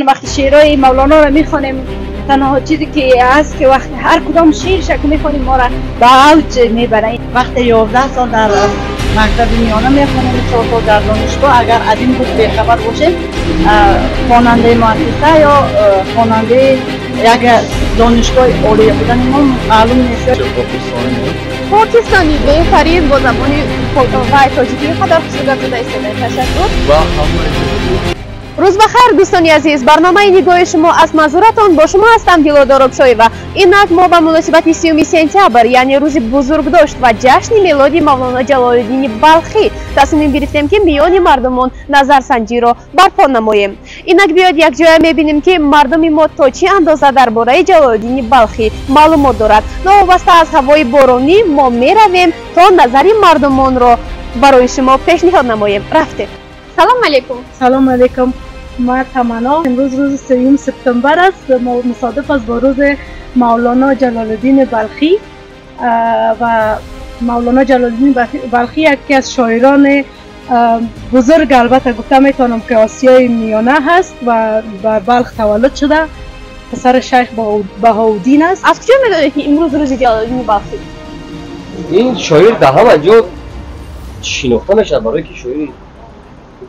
وقتی شعرهای مولانا رو میخوانیم، تنها چیزی که هست که وقتی هر کدام شعرش که میخوانیم ما را به اوج میبره. وقتی 11 سال در مکتب میانه میخوانیم، 4 سال در دانشگاه، اگر از این بود بیخبر باشیم، خواننده مؤسسه یا خواننده یک دانشگاه عالی بودن ما معلوم نیست. پاکستانی بهترین با زبانی و تاجیکی قدر خوش گپ زده ایستاده. تشکر. Рӯз бахайр, дӯстони азиз. Барномаи нигоҳи шумо аз манзуратон, бо шумо ҳастам Дилодор Обшоева. Инак мо ба муносибати 30 сентябр, яъне рӯзи бузургдошт ва ҷашни мелоди Мавлоно Ҷалолиддини Балхӣ, тасмим гирифтем, ки миёни мардумон назарсанҷиро барпо намоем. Инак биёед, якҷоя мебинем, ки мардуми мо то чӣ андоза дар бораи Ҷалолиддини Балхӣ маълумот дорад. Новобаста аз ҳавои боронӣ, мо меравем, то назари мардумонро барои шумо пешниҳод намоем. Рафтем. Салом алейкум. Салом алейкум. ما تمنا. امروز روز 3 سپتامبر است، مصادف است با روز مولانا جلال الدین بلخی و مولانا جلال الدین بلخی یکی از شاعران بزرگ، البته گفته میتونم که آسیای میانه هست و به بلخ تولد شده، پسر شیخ بهاءالدین است. از کجا میدونید که امروز روز جلال الدین بلخی؟ این شاعر در همه جا شناخته میشه، برای که شاعر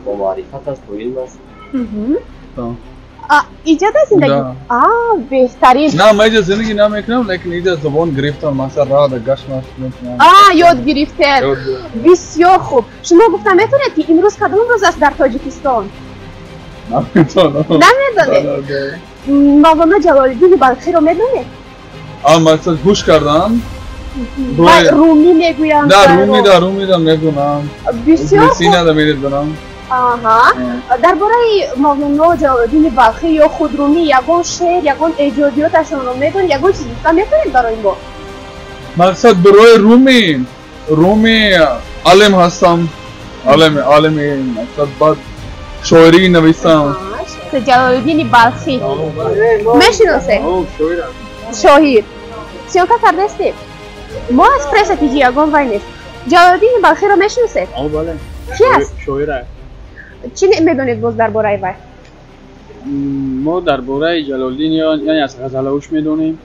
با معرفت است، با علم است. ایجاد زندگی؟ بهترین. نه، من اینجا زندگی نمیکنم، لیکن اینجا زبان گرفتم، مثلا راه در گشت میکنم. یاد گرفتن. بسیار خوب. شما گفتم میتونید که امروز کدام روز است در تاجیکستان؟ نمیتونم. نمیدونید؟ مولانا جلال الدین بلخی رو میدونید؟ مثلا گوش کردم. رومی میگویم. نه، رومی دا، رومی دا میدونم. بسیار خوب. سینا دا میدونم. آها، درباره مولانا جلال الدین بلخی یا خود رومی یگان شعر، یگان ایجادیاتشون رو میدونید؟ یگان چیز گفتن میتونید برای ما؟ مقصد برای رومی، رومی عالم هستم، عالم، عالمی، مقصد بعد شاعری نویسم. جلال الدین بلخی میشناسه؟ شاعر. سیانکا کرده استیم؟ ما از پرس تیجی یگان وای نیست. جلال الدین بلخی رو میشناسه؟ بله. کی است؟ شاعر. چی میدونید باز درباره وی؟ ما درباره جلال الدین یعنی از غزلهاش میدونیم.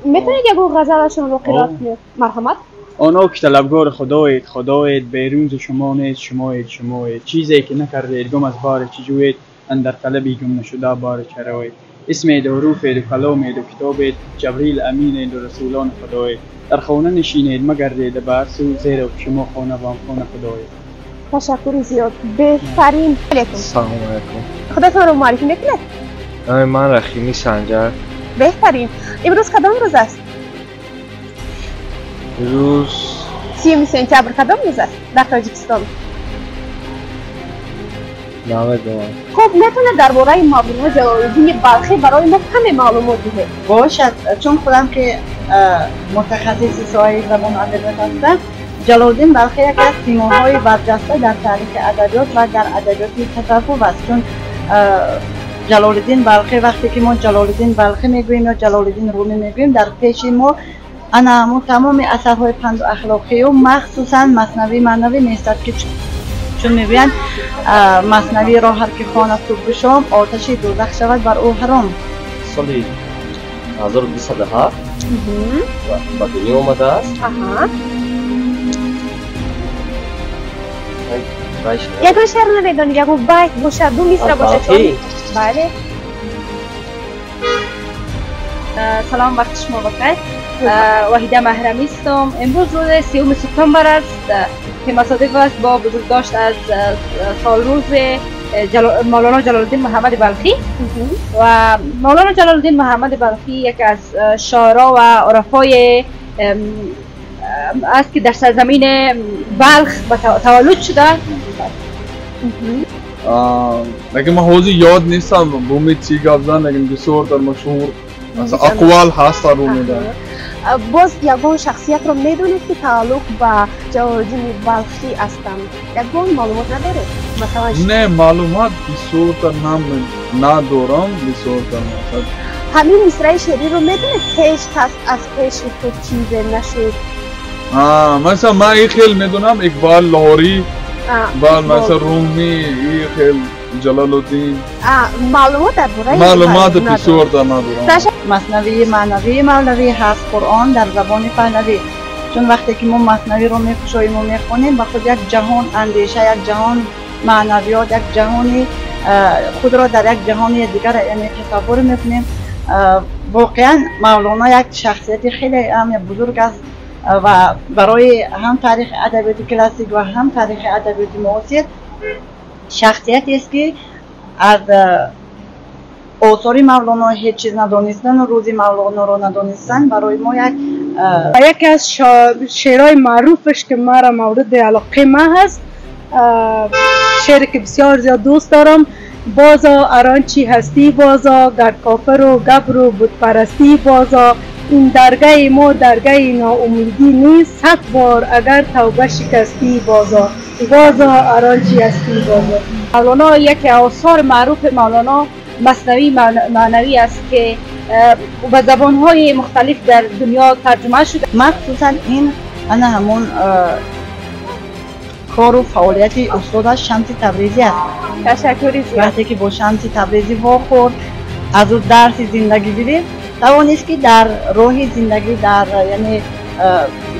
میتونید یک غزلشون رو قرائت کنید؟ مرحمت. آنها که طلبگار خدایید، خدایید، بیرون ز شما نیست، شمایید، شمایید، چیزی که نکردید گم از بار چی جوید، اندر طلبی گم نشده بار چرایید، اسمید و حروفید و کلامید و کتابید، جبریل امینید و رسولان خدایید، در خانه نشینید مگردید به هر سو، زیرا که شما خانه و هم خانه خدایید. تشکر زیاد. بهترین. علیکم. سلام علیکم. خودتون رو معرفی میکنید؟ من رحیمی سنجر. بهترین. امروز کدام روز است؟ روز 30 سپتامبر کدام روز است در تاجیکستان؟ نمیدونم. خب، میتونه درباره مولانا جلال الدین بلخی برای ما کمی معلومات بده؟ باشد، چون خودم که متخصص ساحه زبان ادبیات هستم، جلال الدین بلخی یکی از سیماهای برجسته در تاریخ ادبیات و در ادبیات تصوف است. چون جلال الدین بلخی، وقتی که ما جلال الدین بلخی میگوییم یا جلال الدین رومی میگوییم، در پیش ما انا تمام اثرهای پند و اخلاقی و مخصوصا مثنوی معنوی میستد که چون میگویند مثنوی را هر که خواند صبح و شام، آتش دوزخ شود بر او حرام. سال 1207 به دنیا آمده است. یگان شعر نمیدونید؟ یگان بیت باشد، دو مصرع باشد؟ بله. سلام، وقت شما بخیر. وحیده محرمی هستم. امروز روز 3 سپتامبر است که مصادف است با بزرگداشت از سالروز مولانا جلال الدین محمد بلخی. و مولانا جلال الدین محمد بلخی یکی از شاعرا و عرفای است که در سرزمین بلخ تولد شده. لیکن من حوزی یاد نیستم رومی چی گپ زن، لیکن بسیار در مشهور اقوال هست در رومی ده. باز یگان شخصیت رو میدونید که تعلق به جلال الدین بلخی هستند؟ یگان معلومات ندارید؟ مثلا نه، معلومات بسیار در نام ندارم، بسیار در مثلا همین مصرع شعری رو میدونید؟ هیچ کس از پیش خود چیزی نشد. مثلا من این خیلی میدونم، اقبال لاهوری، بعد مثلا رومی، این خیلی. Ҷалолуддин. Маълумот дар бораи маълумот бисёр надорам. Маснавии маънавии Мавлавӣ ҳаст Қуръон дар забони паҳлавӣ. Чун вақте ки мо маснавиро мекушоем ва мехонем, ба худ як ҷаҳон андеша, як ҷаҳон маънавиёт, як ҷаҳони худро дар як ҷаҳони дигар яъне тасаввур мекунем. Воқеан Мавлоно як шахсияти хеле ҳам бузург аст ва барои ҳам таърихи адабиёти классик ва ҳам таърихи адабиёти муосир шахсиятест ки аз осори Мавлоно ҳеҷ чиз надонистан ва рӯзи Мавлоноро надонистан барои мо як یکی از شعرهای معروفش که مرا مورد علاقه ما هست، شعری که بسیار زیاد دوست دارم، بازا ارانچی هستی بازا، گر کافر و گبر و بت پرستی بازا، این درگه ما درگه ناامیدی نیست، 100 بار اگر توبه شکستی بازا، بازا ارانچی هستی بازا. مولانا یکی آثار معروف مولانا مثنوی معنوی است که به زبان‌های مختلف در دنیا ترجمه شده. مخصوصا این انا همون کار و فعالیت استادش شمس تبریزی است. تشکر زیاد. وقتی که با شمس تبریزی واخورد، از او درس زندگی گرفت، توانست که در راه زندگی در یعنی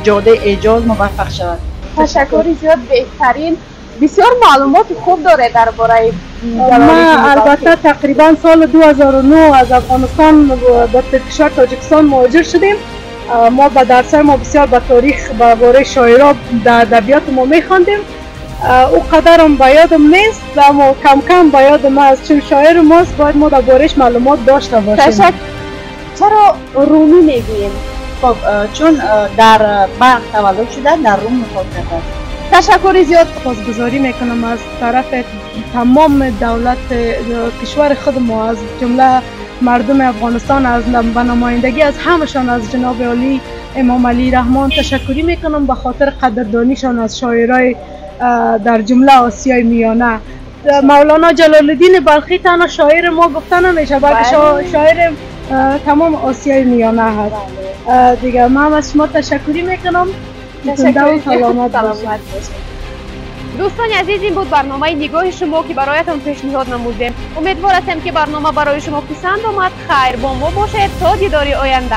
جاده اعجاز موفق شود. تشکر زیاد، بهترین. بسیار معلومات خوب داره درباره ما. البته تقریبا سال 2009 از افغانستان به کشور تاجیکستان مهاجر شدیم. ما به درس ما بسیار به تاریخ به باره شاعرها در ادبیات ما میخواندیم. او قدرم به یادم نیست، اما کم کم به یاد ما از چون شاعر ماست باید ما دربارهش معلومات داشته باشیم. تشکر. چرا رومی میگوییم؟ خب چون در بلخ تولد شده، در روم وفات کرده است. تشکر زیاد. سپاسگزاری میکنم از طرف تمام دولت کشور خود ما، از جمله مردم افغانستان، از به نمایندگی از همشان از جناب عالی امام علی رحمان تشکری میکنم به خاطر قدردانیشان از شاعرای در جمله آسیای میانه. مولانا جلال الدین بلخی تنها شاعر ما گفته نمیشه، بلکه شاعر تمام آسیای میانه هست. دیگه من از شما تشکری میکنم. سلامت باشید. دوستان عزیز، این بود برنامه نگاه شما که برایتان پیشنهاد نمودیم. امیدوار هستم که برنامه برای شما پسند آمد. خیر با ما باشید تا دیدار آینده.